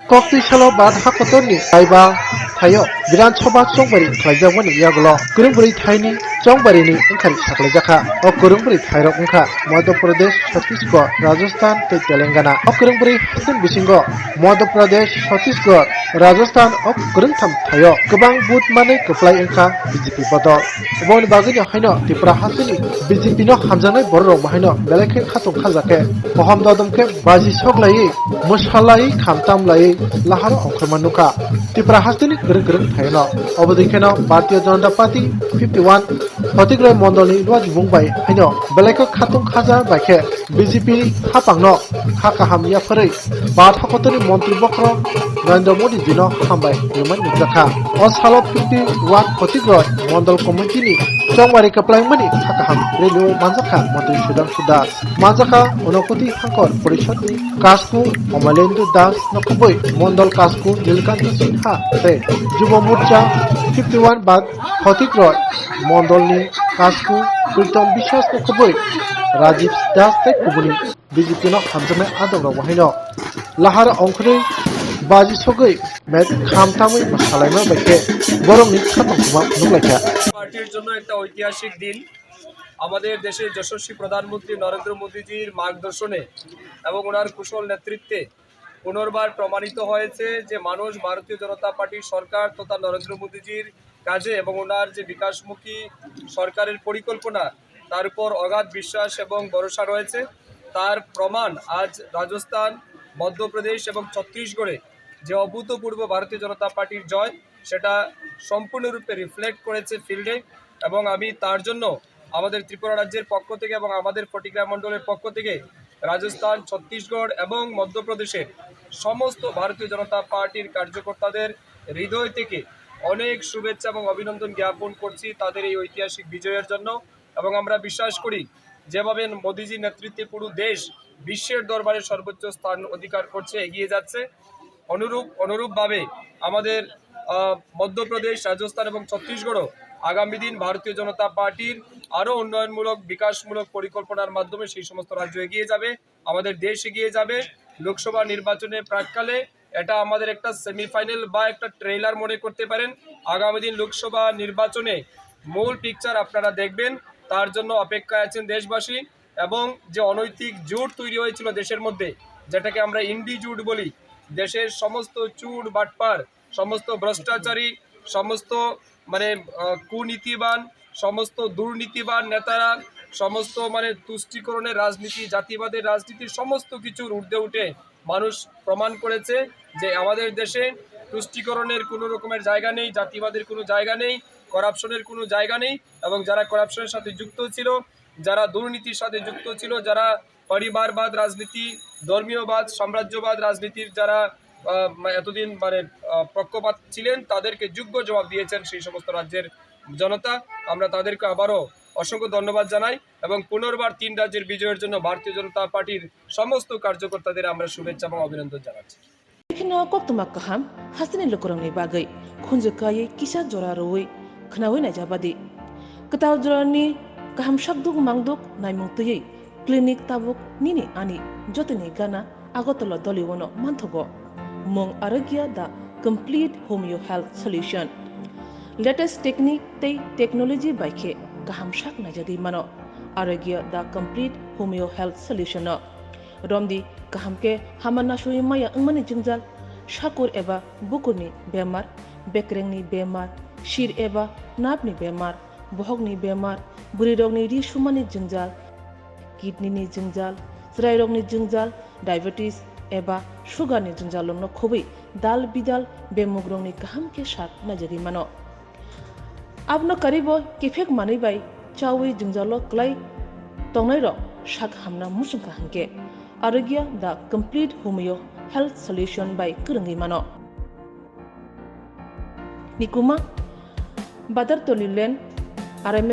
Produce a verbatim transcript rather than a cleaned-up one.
Koktwi salo Bharat hakotorni kaiba thaio Bidhan Sabha chongbari khlaijakmani yagulo kwrwng bwrwi thaini chongbarini wngkhani saklaijakha. O kwrwng bwrwi thairok wngkha Madhya Pradesh, Chhattisgarh, Rajasthan tei Telangana. O kwrwng bwrwi haste bisingo Madhya Pradesh, Chhattisgarh, Rajasthan o kwrwngtham thaio kwbang vote manwi kwplai wngkha B J P bodol. Oboni bagwino haino Tripura hasteni B J P no hamjaknai bororok bo haino belai khe khatung khajak khe, kohom dodom khe baji sok laiwi, mwsa laiwi, kham tam laiwi laharo ongkhorma nukha Tripura hasteni kwrwng kwrwng thaino. Obodwi kheno Bharatiya Janata Party fifty one Photigroi mondolni luajibung bai haino belai khe khatung khaja bai khe B J P ni hapangno ha kaham yapharwi Bharat hakotorni montri bokhorok Narendra Modi jino hambai rwmani nukjakha. O salo fifty one Photigroi mondol committee ni chongmari kwplaimani ha kaham rally o manjakha montri Sudhanshu Das. Manjakha Unakoti Hangkor Porishad ni Kasku Omalendu Das no kubui Mondol Kasku Nilkanta Sinha tei Jubo Morcha fifty one Bad Photigroi Mondol ni Kasku Pritom Biswas no kubui Rajiv Das tei kubuni B J P no hamjaknai adongrok bo haino lahar ongkhorwi baji sogwi met kham tamwi salaima bai khe borokni khatong kwma phunuk lai kha. পার্টির জন্য একটা ঐতিহাসিক দিন। আমাদের দেশের যশস্বী প্রধানমন্ত্রী নরেন্দ্র মোদীজির মার্গদর্শনে এবং ওনার কুশল নেতৃত্বে পুনর্বার প্রমাণিত হয়েছে যে মানুষ ভারতীয় জনতা পার্টির সরকার তথা নরেন্দ্র মোদীজির কাজে এবং ওনার যে বিকাশমুখী সরকারের পরিকল্পনা, তার উপর অগাধ বিশ্বাস এবং ভরসা রয়েছে। তার প্রমাণ আজ রাজস্থান, মধ্যপ্রদেশ এবং ছত্তিশগড়ে যে অভূতপূর্ব ভারতীয় জনতা পার্টির জয়, সেটা সম্পূর্ণরূপে রিফ্লেক্ট করেছে ফিল্ডে। এবং আমি তার জন্য আমাদের ত্রিপুরা রাজ্যের পক্ষ থেকে এবং আমাদের ফটিকরায় মণ্ডলের পক্ষ থেকে রাজস্থান, ছত্তিশগড় এবং মধ্যপ্রদেশের সমস্ত ভারতীয় জনতা পার্টির কার্যকর্তাদের হৃদয় থেকে অনেক শুভেচ্ছা এবং অভিনন্দন জ্ঞাপন করছি তাদের এই ঐতিহাসিক বিজয়ের জন্য। এবং আমরা বিশ্বাস করি, যেভাবে মোদিজির নেতৃত্বে পুরো দেশ বিশ্বের দরবারে সর্বোচ্চ স্থান অধিকার করছে, এগিয়ে যাচ্ছে, অনুরূপ অনুরূপভাবে আমাদের আহ, মধ্যপ্রদেশ, রাজস্থান এবং ছত্তিশগড়ও আগামী দিন ভারতীয় জনতা পার্টির আরও উন্নয়নমূলক, বিকাশমূলক পরিকল্পনার মাধ্যমে সেই সমস্ত রাজ্য এগিয়ে যাবে, আমাদের দেশ এগিয়ে যাবে। লোকসভা নির্বাচনের প্রাক্কালে এটা আমাদের একটা সেমিফাইনাল বা একটা ট্রেলার মনে করতে পারেন। আগামী দিন লোকসভা নির্বাচনে মূল পিকচার আপনারা দেখবেন, তার জন্য অপেক্ষায় আছেন দেশবাসী। এবং যে অনৈতিক জোট তৈরি হয়েছিল দেশের মধ্যে, যেটাকে আমরা ইন্ডি জোট বলি, দেশের সমস্ত চুর বাটপার, সমস্ত ভ্রষ্টাচারী, সমস্ত মানে আহ, কুনীতিবান, সমস্ত দুর্নীতিবান নেতারা, সমস্ত মানে তুষ্টিকরণের রাজনীতি, জাতিবাদের রাজনীতি, সমস্ত কিছুর ঊর্ধ্বে উঠে মানুষ প্রমাণ করেছে যে আমাদের দেশে তুষ্টিকরণের কোনো রকমের জায়গা নেই, জাতিবাদের কোনো জায়গা নেই, করাপশনের কোনো জায়গা নেই। এবং যারা করাপশনের সাথে যুক্ত ছিল, যারা দুর্নীতির সাথে যুক্ত ছিল, যারা পরিবারবাদ রাজনীতি, ধর্মীয়বাদ, সাম্রাজ্যবাদ রাজনীতির যারা আহ, মা- এতদিন মানে আহ, পক্ষপাত ছিলেন, তাদেরকে যোগ্য জবাব দিয়েছেন সেই সমস্ত রাজ্যের জনতা। আমরা তাদেরকে আবারও অসংখ্য ধন্যবাদ জানাই এবং পুনর্বার তিন রাজ্যের বিজয়ের জন্য ভারতীয় জনতা পার্টির সমস্ত কার্যকর্তাদের আমরা শুভেচ্ছা এবং অভিনন্দন জানাচ্ছি। Kheno koktwma kaham hasteni lukurokni bagwi khunju kaiwi kisa jora rwui khnaui naijabadi. Kwtal jorani kaham sakduk mangduk naimung twiwi clinic tabuk nini ani jotoni gana Agartala Doliwano manthogo. Mung Arogya the complete homeo health solution. Latest technique tei technology bai khe kaham sak naijagwi mano Arogya the complete homeo health solution no. Romdi kaham khe hama nasugwi maya wngmani jwngjal, sakur eba bukurni bemar, bekrengni bemar, sir eba nerve ni bemar, bohokni bemar, bwrwirokni ri sumani jwngjal, kidney ni jwngjal, chwrairokni jwngjal, diabetes eba sugar ni jwngjalrokno khobwi dal bidal bemugrokni kaham khe sak naijagwi mano. Abono karwibo kiphek manwi bai chaui jwngjalo kwlai tongnairok sak hamna muchungkha hinkhe Arogya the complete homeo health solution bai kwrwngwi mano. Nikuma, Badartoli Lane, R M